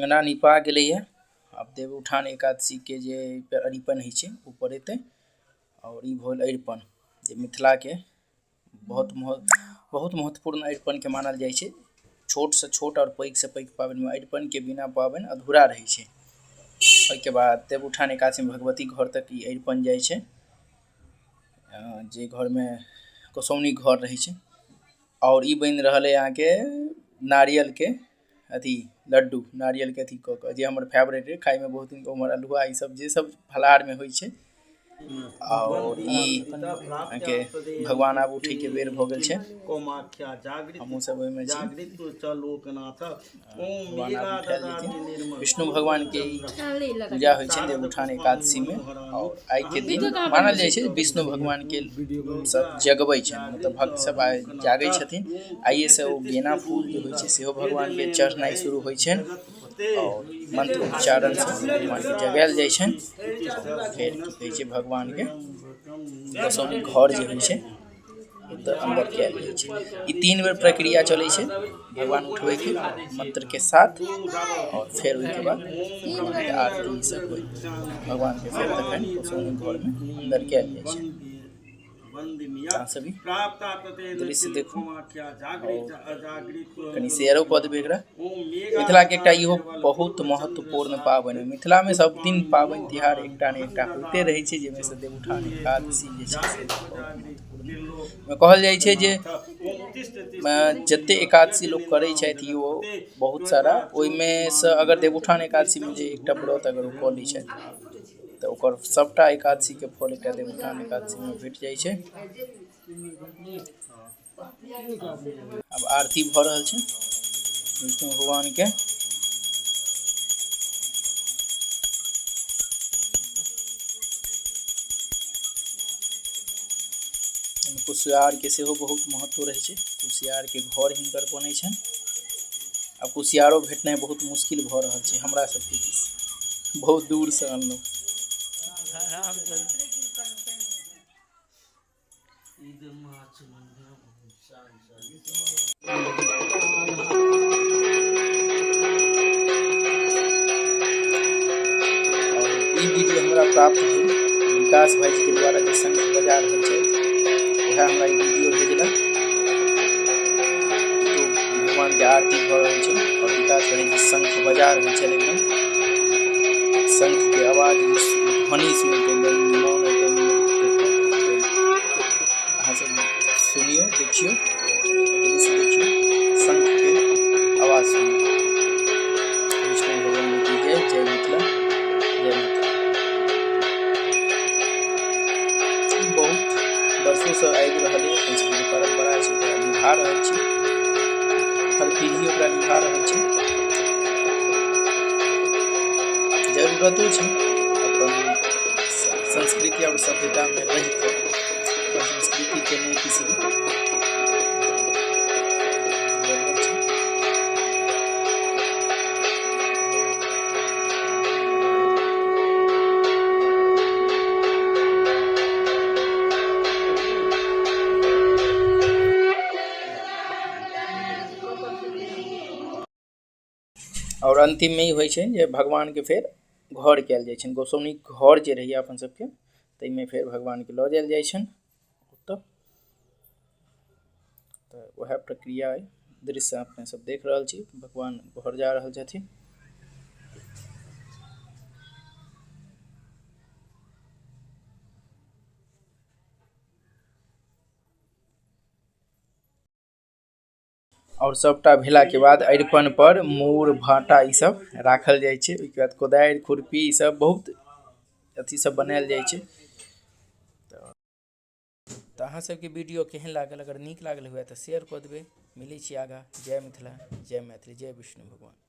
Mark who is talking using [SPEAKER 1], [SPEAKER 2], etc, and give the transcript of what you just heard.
[SPEAKER 1] अंगना निपा गेले ये। आब देवउठान एकादशी के जे अरिपन होय छै उ पड़ेते और इ होल अरिपन जे मिथिला के बहुत महत्वपूर्ण अरिपन के मानल जाय छै। छोट से छोट और पैग से पैग पावन में अरिपन के बिना पावन अधूरा रहे छै। ओय के बाद देवउठान एकादशी में भगवती घर तक इ अरिपन जाय छै। जे घर में गोसाउनी घर रहे छै और इ बन रहल है अहाँ के नारियल के अथी लड्डू, नारियल के अथी क के जे हमर फेवरेट है, खाय में बहुत नीक, उमहर अल्हुआ इ सब जे सब फलाहार में होय छै। और इ अहाँ के भगवान आब उठे के बेर भ गेल छै। हमहु सब ओय में छी। भगवान आब उठायल जेथिन। विष्णु भगवान के इ पूजा होय छै देवउठान एकादशी में और आय के दिन मानल जाय छै विष्णु भगवान के सब जगवे छै, मतलब भक्त सब आय जागे छथिन। आइये से ओ गेना फूल जे होय छै सेहो भगवान के चढ़नाय शुरू होय छै और मंत्र उच्चारण से भगवान के जगायल जाय छै। फेर की कहे छै भगवान के गोसाउनी घर जे होय छै ओतऽ अंदर कयल जाय छै। इ तीन बेर प्रक्रिया चले छै भगवान उठवे के मंत्र के साथ और फेर ओय के बाद भगवान के आरती इ सब होय भगवान के फेर तखन गोसाउनी घर में अंदर कयल जाय छै। अहाँ सब इ दृश्य देखू और कनी शेयरो कऽ देबै एकरा। मिथिला के एकटा इहो बहुत महत्वपूर्ण पाबनि है। मिथिला में सब दिन पाबनि तिहार एकटा ने एकटा होइते रहे छै, जेमे से देवउठान एकादशी जे छै से बहुत महत्वपूर्ण कहल जाय छै जे जते एकादशी लोक करे छथि ओ बहुत सारा ओय में से अगर देवउठान एकादशी में जे एकटा व्रत अगर ओ कऽ लै छथि तऽ ओकर सबटा एकादशी के फल एकटा देवउठान एकादशी में भेट जाय छै। आब आरती भऽ रहल छै विष्णु भगवान के। कुसियार के सेहो बहुत महत्व रहे छै। कुसियार के घर हिनकर बनै छनि। आब कुसियारो भेटनाइ बहुत मुश्किल भऽ रहल छै हमरा सबके दिस, बहुत दूर से अनलहुँ। ई वीडियो हमरा प्राप्त भेल विकास भाईजी के द्वारा जे शंख बजा रहल छै, वएह हमरा ई वीडियो भेजलक। तो भगवान के आरती भऽ रहल छै और विकास भाईजी शंख बजा रहल छै। एकदम शंख के आवाज ध्वनि सुनि के एकदम मन एकदम अहाँ सब सुनियो, देखियो, दृश्य देखियो, शंख के आवाज सुनियो। विष्णु भगवान की जय, जय मिथिला, जय मिथिला। बहुत वर्षों से आबि रहल है, अपन सबके परंपरा छै ओकरा निभा रहल छी, हर पीढ़ी ओकरा निभा रहल छै। जरूरतो छै अपन संस्कृति और सभ्यता में रहि कऽ अपन संस्कृति के नहि बिसरी, जरूरत छै। और अंतिम में ई होइ छै जे भगवान के फेर घर कयल जाइ छनि। गोसाउनी घर जे रहैया अपन सबके ताहिमे फेर भगवान के लऽ जायल जाइ छनि ओतऽ। तऽ वएह प्रक्रिया अइ। दृश्य अपने सब देख रहल छी, भगवान घर जा रहल छथिन। और सबटा भेला के बाद अरिपन पर मोर भाटा ई सब राखल जाय छै। ओय के बाद कोदारि खुरपी ई सब बहुत अथी सब बनायल जाय छै। तऽ अहाँ सबके वीडियो केहन लागल? अगर नीक लागल हुए तऽ शेयर कऽ देबै। मिलै छी आगाँ। जय मिथिला, जय मैथिली, जय विष्णु भगवान।